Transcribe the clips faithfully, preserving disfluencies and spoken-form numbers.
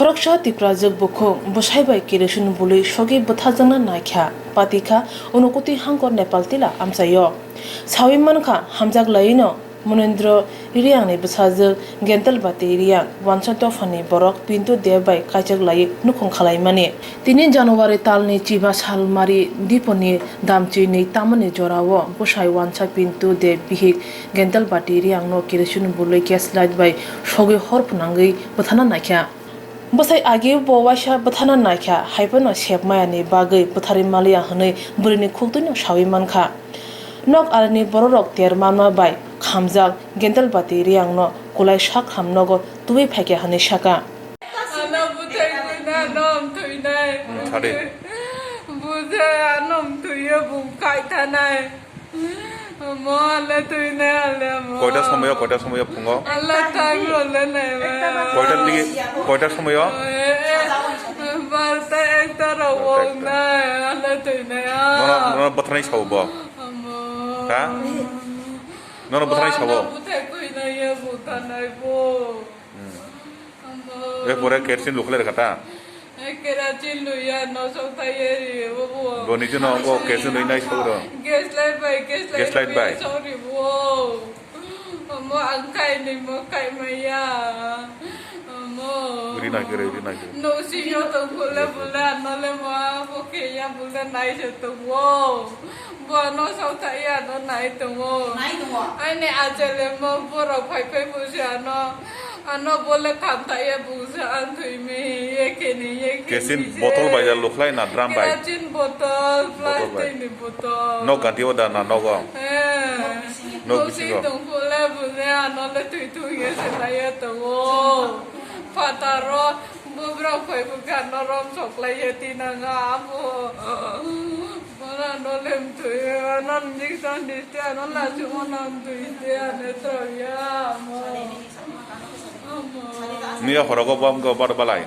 Khoroksa Tiprajwk bukhuk bwsai bai kerosene bului sogwi bwtharjakna naikha, patikha Unakoti hangkor Nepal tila amchaio. Sawi mankha, hamjak laiwino Munendra Reangni bwsajwk Gendelbati Reang wansa dophani borok Pintu Deb bai kaijak laiwi nukhung khalaimani. Tini January talni chiba sal Mari Diponi damchi nwi tamani jorao bwsai wansa Pintu Deb bihik Gendelbati Reangno kerosene bului gas light bai sogwi hor phwnangwi bwtharna naikha. Bwsai agi bo waisa bwtharna naikha, hai phano sep mayani bagwi bwtharwi manliya hwnwi bwrwini khukdwino sawi mankha. Nok alini bororok ter manma bai khamjak Gendelbati Reangno kulai sak ham nogo tubui phaikha hwnwi sakha. Ano bwthai kwina nom thwinai. Hmm, sadi. Bwthai anom thwiyo bung kai thanai. Mo ale twi ne ale mo. Koita somoyo, koita somoyo phungo? Ale time role nai ba. Koita digi, koita somoyo? Eh, eh, barta ekta ro wong nai, ale twi ne ya. Nono, nono bwtharnai sao bo? Amo. Ha? Nono bwtharnai sao bo? Ano bwthai kwi nai ya bwtharnai bo. Hmm. Amo. E pore kerosene lukhlai kha ta? Kerosene luya no sok thai ye ri bo bo. Bo ni jino bo kerosene lui nai sok ro. Gas light bai, gas light gas light bai. Sorry bo. Mo ang kai ni mo kai maya. Mo. Ri nai kere, ri nai kere. No si yo to bule bule no le mo bo ke ya bule nai se to bo. Bo no sok thai ya no nai to mo. Nai to mo. Ai ne ajale mo borok phai phai bo se ano. Ano bole khamta ye bungsa an thwi mi ye keni ye keni. Kerosene bottle bai ya lukhlai na drum bai? Kerosene bottle, bottle bai. Plastic ni bottle. Nok ganti o da na nogo? Eh. Nok bisingo. Nok bisingo. Tong pole bole ano le thwi thwi ye se na ye tongo. Phataro bubra khoi bukha no rom soklai ye tinanga amo. Bola no lem thwi ano injection diste ano la chumo nam thwi de ane tro ya amo. Miya horogo bom go bar balai.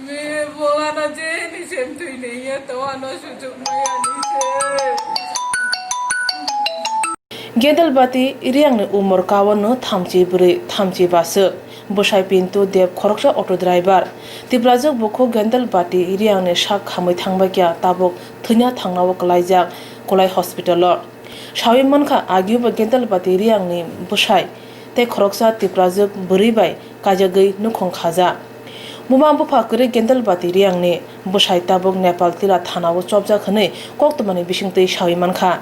Mi bola na je ni sem tui ne ye to ano sujuk maya ni se. Gendelbati Reangni umor kaono thamchi bwrwi thamchi baswk. Bwsai Pintu Deb khoroksa auto driver. Tiprajwk bukhuk Gendelbati Reangni sak khamwi thangbaikha, tabuk thwina thangnao kwlaijak Kolai hospital-o. Sawi mankha, agiobo Gendelbati Reangni bwsai tei khoroksa Tiprajwk bwrwi bai kaijagwi nukhung khaja. Buma bupha kwrwi Gendelbati Reangni bwsai tabuk Nepal Tila thanao chopjak hwnwi koktwmani bisingtwi sawi mankha.